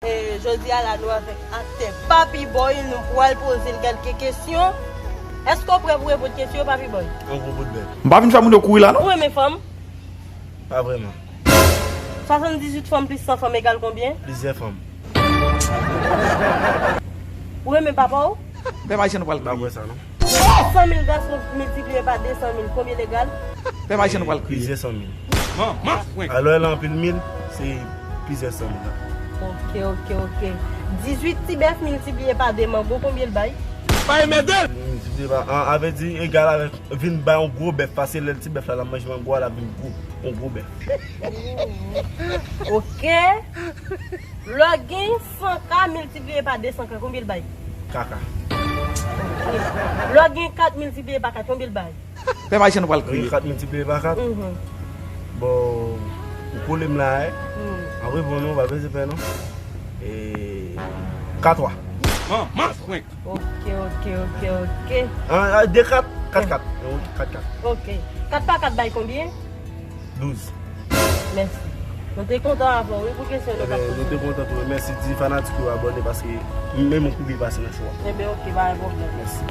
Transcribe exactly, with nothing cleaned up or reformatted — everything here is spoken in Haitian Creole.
E, jodi a la, nou avèk aktè Papi Boy, nou pral poze l kèlke kesyon. Èske w prè pou reponn kesyon yo, Papi Boy? Yon gwo bout bèt. M pa vin fè moun yo kouri la, non. Ou renmen fanm? Pa vrèman. Swasanndizuit fanm plis san fanm egal konbyen? Plizyè fanm. Ou renmen papa w? Pèp ayisyen nou pral kriye. Pa kwè sa, non. San mil gason miltipliye pa de san mil, konbyen l egal? Pèp ayisyen nou pral kriye. Plizyè san mil. Alò, lè anpil mil, se plizyè san mil la. Ok, ok, ok. Dizuit ti bèf miltipliye pa de mango, konbyen l bay? Pa emède! Miltipliye pa, an, a vle di, egal avèk, vin bay yon gwo bèf, paske lè ti bèf la, l ap manje mango a, l ap vin gwo, yon gwo bèf. Ok. Lè w gen san K miltipliye pa de san K, konbyen l bay? Kaka. Ok. Lè w gen kat miltipliye pa kat, konbyen l bay? Pèp ayisyen nou pral kriye. Kat miltipliye pa kat? Mhm. Bon, ou kole m la, eh. Hmm. Apre, bon, non, pa bezwen pè, non. E, kat twa. Manman frenk. Ok, ok, ok, ok. An, an, de kat, kat kat. Wi, kat kat. Ok. Kat pa kat bay konbyen? Douz. Mèsi. Nou te kontan avè w, wi, pou kesyon nou k ap poze. Ebyen, nou te kontan tou. Mèsi, di fanatik yo abòne paske menm ou kouri pase nan show a. Ebyen, ok, pa gen pwoblèm. Mèsi.